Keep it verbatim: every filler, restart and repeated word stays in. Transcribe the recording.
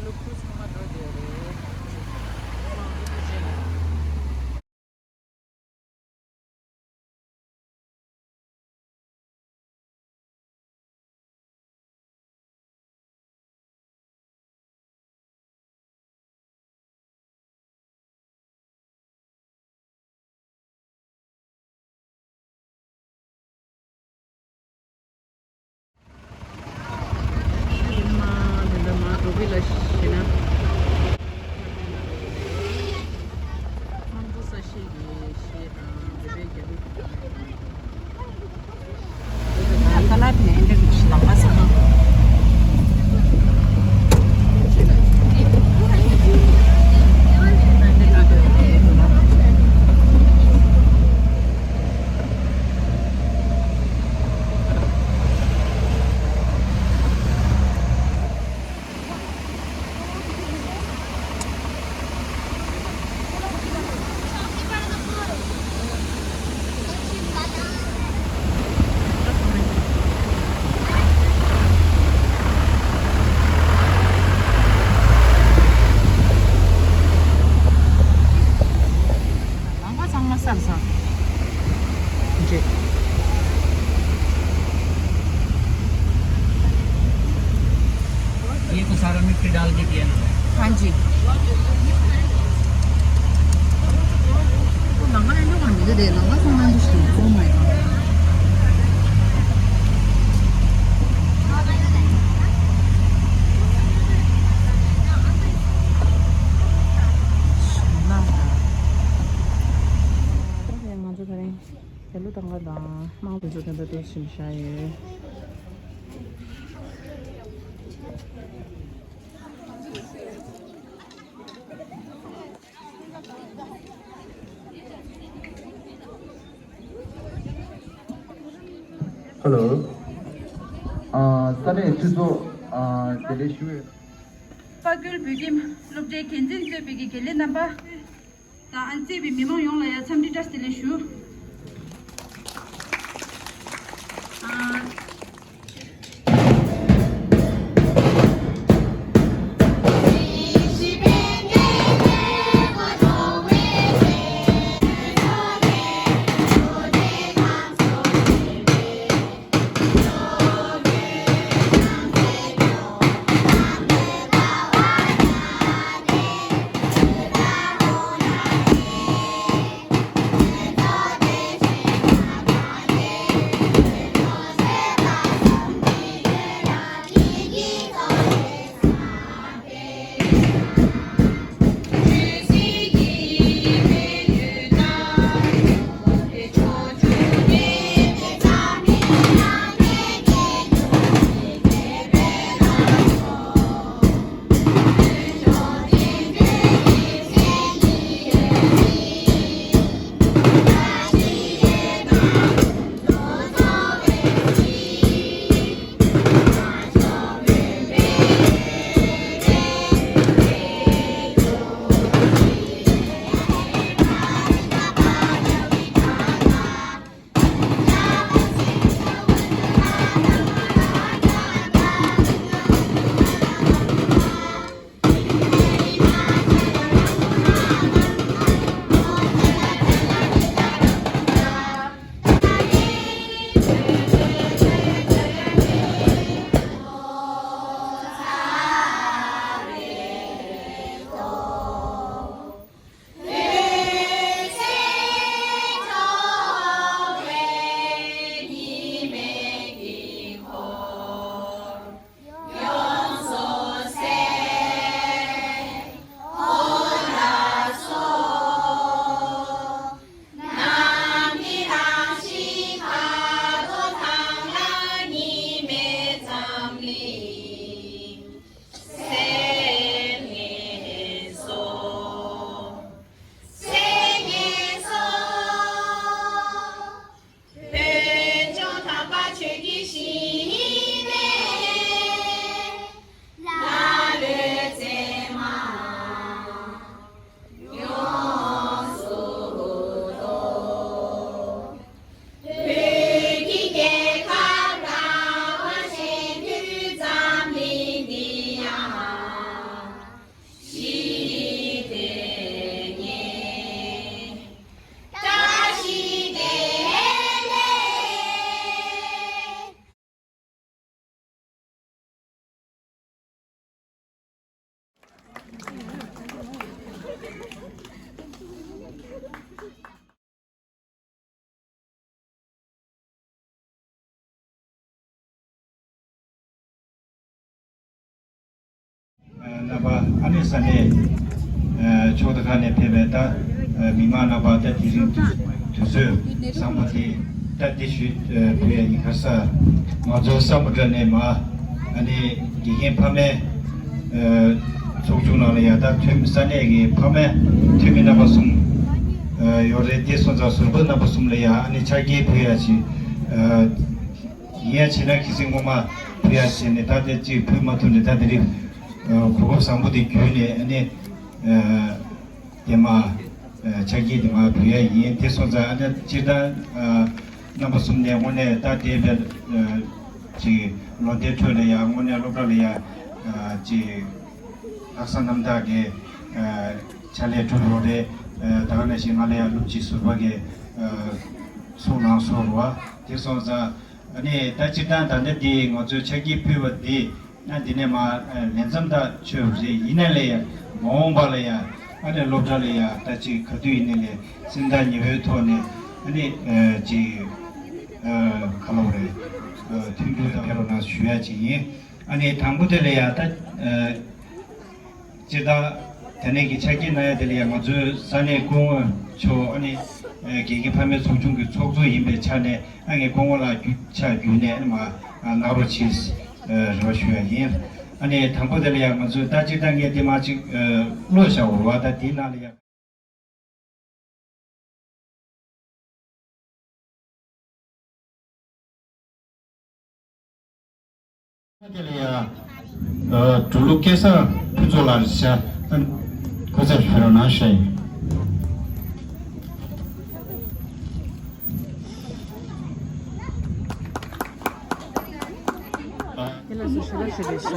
སློབ་ཕྲུག་ཚང་མ་འགྲོ་བསྡད་རེད། ཨེ་མ། དེ་འདྲ་མ་འགྲོ་གི་ལ་ཤི་ན། དམངས་གཙོ་ས་གཞི་གི་གཞི་དང་བོད་པའི་རྒྱལ་གླུ། ལམ་ཁ་ཚང་མ་གསར་ཚང་རེད། ये तो सारा मिट्टी डाल के किया ना। हाँ जी। वो लंगा है जो खाने के दे, लंगा खाना जिसको, oh my god। ང་ཚོ་དེ་རིང་དལ་གླུ་གཏོང་ག་དང་དམངས་དེ་ཚོ་དེ་འདྲ་འདུག་ཕྱིན་བཞག་ཡོད། Hello། ཨ། ས་གནས་སྤྱི་ཚོགས། ཨ། དེ་ལས་ཞུ་ཡོད། དཔའ་རྒོད་བོད་ཁྱིམ་སློབ་གྲྭའི་འགན་འཛིན་གཙོས་པའི་དགེ་ལས་རྣམ་པ་དང་ཨ་ནི་བཅས་པའི་མི་མང་ཡོངས་ལ་ཡང་འཚམས་འདྲི་བཀྲ་ཤིས་བདེ་ལེགས་ཞུ། ཨ། པ་ཨ་ནི་ས་གནས་ཕྱོགས་མཐའ་ཁག་ནས་ཕེབས་པའི་ད་མི་མང་རྣམ་པ་ད་དེ་རིང་དུས་ཚོད་བཟང་པོ་དེ་ད་འདི་ཞུ་བོད་ཡིག་ཁ་ས་ང་ཚོ་ས་མུ་དྲ་ནས་མ་ཨ་ནི་དགེ་རྒན་ཕ་མའི་ཚོགས་ཆུང་ནང་ལ་ཡ་ད་ཐོན་ས་གནས་ཀྱི་ཕ་མའི་འཐུས་མི་རྣམ་པ་གསུམ་ཡོད་རེད། དེ་སོང་ཙང་ཟུར་པ་རྣམ་པ་གསུམ་ལ་ཡ་ཨ་ནི་ཕྱག་འཁྱེར་ཕུལ་ཡ་ཆེད། ཡིན་ཡ་བྱས་ན་གལ་སྲིད་སྔོན་མ་ཕུལ་ཡ་བྱས་ནས་ད་དེ་གཅིག་ཕུལ་མ་ཐུབ་ནས་ད་དེ་རིང་གོ་སྐབས་བཟང་པོ་དེ་བརྒྱུད་ནས་ཨ་ནི་དེ་མ་ཕྱག་འཁྱེར་དེ་མ་ཕུལ་ཡ་ཡིན། དེ་སོང་ཙང་ཨ་ནི་སྤྱིར་བཏང་རྣམ་པ་གསུམ་ནས་དངོས་གནས་ད་དེ་བས་ཅིག་ལོ་ཟླའི་ཁྲོད་ལ་ཡ་དངོས་གནས་སློབ་གྲྭ་ལ་ཡ་ཅིག་ལྷག་བསམ་རྣམ་དག་གི་ཕྱག་ལས་གྲུབ་ཡོད་རེད། ད་ག་ནང་བཞིན་ང་ལ་ཡ་སློབ་སྤྱི་ཟུར་པ་གི་གསུང་གནང་སོང་རེད་བ། དེ་སོང་ཙང་། ཨ་ནི་ད་སྤྱིར་བཏང་ད་ལྟ་འདི་ང་ཚོས་ཕྱག་འཁྱེར་ཕུལ་བ་འདི་ཨ་འདི་ནས་མ་ལས་མཚམས་ད་ཆོད་པ་རེད། ཡིན་ན་ལས་ཡ་མ་འོངས་པ་ལ་ཡ་ཨ་ནི་སློབ་གྲྭ་ལ་ཡ་ད་ཅིག་ག་དུས་ཡིན་ན་ལས་སེམས་ཐག་ཉེ་བོའི་ཐོག་ནས་ཨ་ནི་ཅིག་ག་ལབ་རེད། མཐུན་འགྱུར་དང་ཕེབས་རོགས་གནང་ཞུ་ཡ་ཅིག་ཡིན། ཨ་ནི་དང་པོ་དེ་ལ་ཡ་ད། སྤྱིར་བཏང་། དེ་ནས་ཀྱི་ཕྱག་འཁྱེར་གནང་ཡ་དེ་ལ་ཡང་ང་ཚོའི་ས་གནས་སྐུ་ངོ་མཆོག་ཨ་ནི་དགེ་རྒན་ཕ་མའི་ཚོགས་ཆུང་གི་ཚོགས་གཙོ་ཡིན་པའི་ཆ་ནས་ཨ་ངས་སྐུ་ངོ་ལ་རྒྱུ་ཕྱག་བརྒྱུད་ནས་ཨ་ནི་མ་གནང་རོགས་གྱིས་རེ་བ་ཞུ་ཡ་ཡིན། ཨ་ནི་དང་པོ་དེ་ལ་ཡང་ང་ཚོའི་ད་སྤྱིར་བཏང་ངས་དེ་མ་ཅིག་བློ་བཞག་འོར་བ་ད་དེའི་ནང་ལ་ཡང་། དེ་ལ་ཡ། འགྲོ་ལུགས་སྐལ་བཟང་ཕུན་ཚོགས་ལགས་རེད་ཤག་ཁོ་ཚོར་ཕེབས་རོགས་གནང་ཞུ་ཡིན། དེ་ལ་སུ་ཞུ་རོགས་ཞུ་རེད་ཤག